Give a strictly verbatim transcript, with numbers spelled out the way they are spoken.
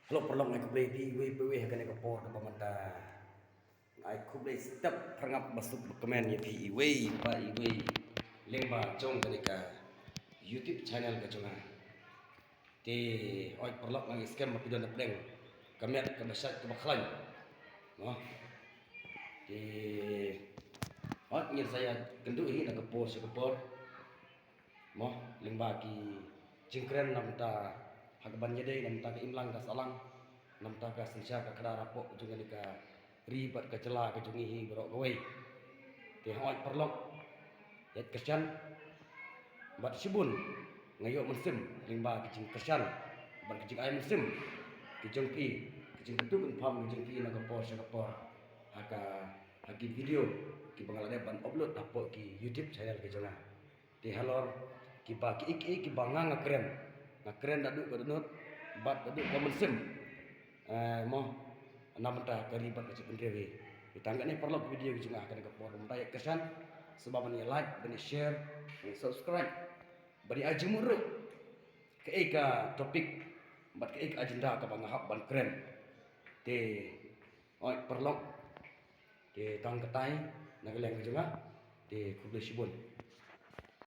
Hello paralok, ai khublei phi iwei pa iwei ha kane ka por kaba mynta. Ai khublei step pyrngap ba suk ba kmen ïa phi iwei pa iwei lyngba jong kane ka YouTube channel ka jong nga. Te hooid paralok, nga ngeit skhem ba phi don na pdeng ka met kaba shait kaba khlaiñ. Mo. Te hooid ngin sa ïakynduh hi na ka por sha ka por. Mo, lyngba ki jingkren na bynta ha kaban ïadei na bynta ka imlang ka sahlang, na bynta ka synshar ka khadar hapoh jong kane ka ri bad ka jylla ka jong ngi hi baroh kawei. Te hooid paralok, ïaid kyrshan bad shibun nga ïoh mynsiem lyngba ki jingkyrshan bad ki jingai mynsiem ki jong phi, ki jingkyntu kynpham ki jong phi na ka por sha ka por ha ka, ha ki video kiba nga la dep ban upload hapoh ki YouTube channel ki jong nga. Te halor kiba ki, ki, kiba nga, nga kren, nga kren da duh ka dohnud bad da duh ka mynsiem. Eh, mo, na bynta ka ri bad ka jaitbynriew hi. Te tang kane paralok, video ki jong nga ha kane ka por, mynta ïaid kyrshan, sngewbha ban ïa like, ban ïa share, ban ïa subscribe, ban ïa ai jingmut ruh kaei ka topic bad kaei ka agenda kaba nga hap ban kren. Te hooid paralok, te tang katai na ka liang ka jong nga. Te khublei shibun.